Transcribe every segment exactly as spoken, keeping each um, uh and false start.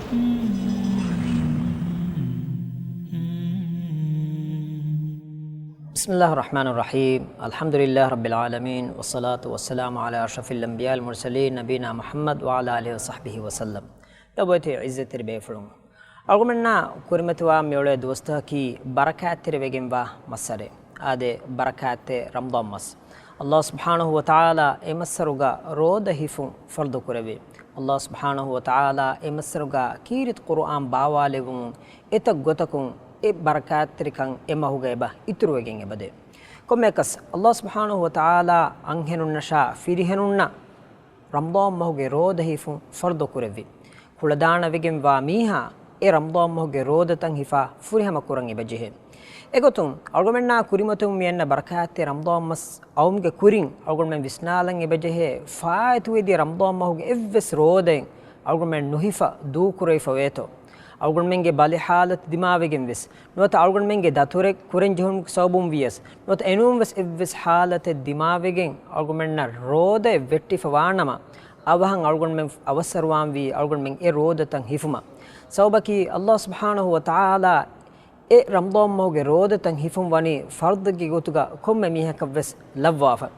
بسم الله الرحمن الرحيم. الحمد لله رب العالمين، والصلاة والسلام على أشرف الأنبياء والمرسلين، نبينا محمد وعلى آله وصحبه وسلم. ލޮބުވެތި ޢިއްޒަތްތެރި ބޭފުޅުން، އަޅުގަނޑުމެންނާ ކުރިމަތިވާ މިއުޅޭ ދުވަސްތަކަކީ ބަރަކާތްތެރިވެގެންވާ މައްސަރެއް. އާދެ، ބަރަކާތްތެރި ރަމަޟާން މަސް. ﷲ ސުބްޙާނަހޫ ވަތަޢާލާ އެ މައްސަރުގަ ރޯދަ ހިފުން ފަރުޟު ކުރެއްވި. ﷲ ސުބްޙާނަހޫ ވަތަޢާލާ އެ މައްސަރުގަ ކީރިތި ޤުރުއާން ބާވާލެއްވުމުން އެތައް ގޮތަކުން އެ ބަރަކާތްތެރިކަން އެ މަހުގަ އެބަ އިތުރުވެގެން އެބަދޭ. ކޮންމެއަކަސް، ﷲ ސުބްޙާނަހޫ ވަތަޢާލާ އަންހެނުންނަށާ ފިރިހެނުންނަށް ރަމަޟާން މަހުގެ ރޯދަ ހިފުން ފަރުޟު ކުރެއްވި. ކުޅަދާނަވެގެންވާ މީހާ އެ ރަމަޟާން މަހުގެ ރޯދަތައް ހިފާ ފުރިހަމަ ކުރަން އެބަޖެހޭ. އެގޮތުން، އަޅުގަނޑުމެންނާ ކުރިމަތިވުން މިއަންނަ ބަރަކާތްތެރި ރަމަޟާން މަސް އައުމުގެ ކުރިން އަޅުގަނޑުމެން ވިސްނާލަން އެބަޖެހޭ، ފާއިތުވެދިޔަ ރަމަޟާން މަހުގެ އެއްވެސް ރޯދައެއް އަޅުގަނޑުމެން ނުހިފަ ދޫކުރެވިފަވޭތޯ. އަޅުގަނޑުމެންގެ ބަލި ޙާލަތު ދިމާވެގެން ވެސް، ނުވަތަ އަޅުގަނޑުމެންގެ ދަތުރެއް ކުރެން ޖެހުނުމުގެ ސަބަބުން ވިޔަސް، ނުވަތަ އެނޫން ވެސް އެއްވެސް ޙާލަތެއް ދިމާވެގެން އަޅުގަނޑުމެންނަށް ރޯދައެއް ވެއްޓިފަ ވާނަމަ، އަވަހަށް އަޅުގަނޑުމެން އަވަސްއަރުވާންވީ އަޅުގަނޑުމެން އެ ރޯދަތައް ހިފުމަށް. ސަބަބަކީ، ﷲ ސުބްޙާނަހޫ ވަތަޢާލާ އެ ރަމަޟާން މަހުގެ ރޯދަތައް ހިފުން ވަނީ ފަރުޟެއްގެ ގޮތުގަ ކޮންމެ މީހަކަށް ވެސް ލައްވާފަ.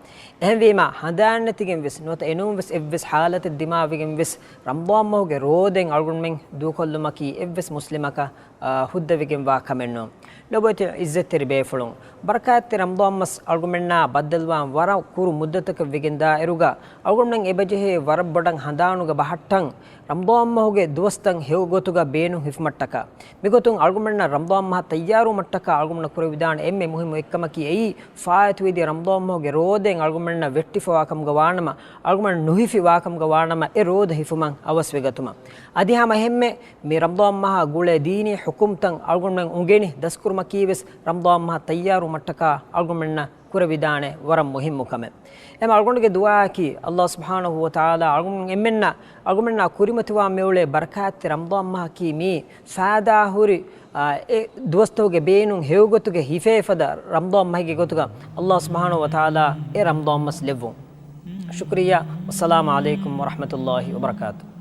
އެހެންވީމަ، ހަނދާން ނެތިގެން ވެސް، ނުވަތަ އެނޫން ވެސް އެއްވެސް ޙާލަތެއް ދިމާވެގެން ވެސް، ރަމަޟާން މަހުގެ ރޯދައެއް އަޅުގަނޑުމެން ދޫކޮށްލުމަކީ އެއްވެސް މުސްލިމަކަށް، އާ، ހުއްދަވެގެންވާ ކަމެއް ނޫން. ލޮބުވެތި ޢިއްޒަތްތެރި ބޭފުޅުން، ބަރަކާތްތެރި ރަމަޟާން މަސް އަޅުގަނޑުމެންނާ ބައްދަލުވާން ވަރަށް ކުރު މުއްދަތަކަށް ވެގެން ދާއިރުގަ، އަޅުގަނޑުމެން އެބަޖެހޭ ވަރަށް ބޮޑަށް ހަނދާނުގަ ބަހައްޓަން، ރަމަޟާން މަހުގެ ދުވަސްތައް ހެޔޮ ގޮތުގަ ބޭނުން ހިފުމަށްޓަކާ. މިގޮތުން އަޅުގަނޑުމެންނަށް ރަމަޟާން މަހަށް ތައްޔާރުވުމަށްޓަކާ އަޅުގަނޑުމެންނަށް ކުރެވިދާނެ އެންމެ މުހިއްމު އެއްކަމަކީ އެއީ، ފާއިތުވެދިޔަ ރަމަޟާން މަހުގެ ރޯދައެއް އަޅުގަނޑުމެންނަށް ވެއްޓިފަވާ ކަމުގަ ވާނަމަ، އަޅުގަނޑުމެން ނުހިފި ވާކަމުގަ ވާނަމަ، އެ ރޯދަ ހިފުމަށް އަވަސްވެގަތުމަށް. އަދި ހަމަ އެހެންމެ މި ރަމަޟާން މަހާ ގުޅޭ ދީނީ ޙުކުމްތައް އަޅުގަނޑުމެން އުނގެނި ދަސްކުރުމަކީވެސް ރަމަޟާން މަހަށް ތައްޔާރުވުމަށްޓަކާ އަޅުގަނޑުމެންނަށް ކުރެވިދާނެ ވަރަށް މުހިއްމު ކަމެއް. އެމަ އަޅުގަނޑުގެ ދުޢާއަކީ، ﷲ ސުބްޙާނަހޫ ވަތަޢާލާ އަޅުގަނޑުމެންނަށް، އަޅުގަނޑުމެންނާ ކުރިމަތިވާ މިއުޅޭ ބަރަކާތްތެރި ރަމަޟާން މަހަކީ މީ ފައިދާ ހުރި، އާ، އެ ދުވަސްތަކުގެ ބޭނުން ހެޔޮގޮތުގެ ހިފޭ ފަދަ ރަމަޟާން މަހެއްގެ ގޮތުގަ ﷲ ސުބްޙާނަހޫ ވަތަޢާލާ އެ ރަމަޟާން މަސް ލެއްވުން. ޝުކުރިއްޔާ. ވައްސަލާމު ޢަލައިކުމް ވަރަޙްމަތުﷲި ވަބަރަކާތުހު.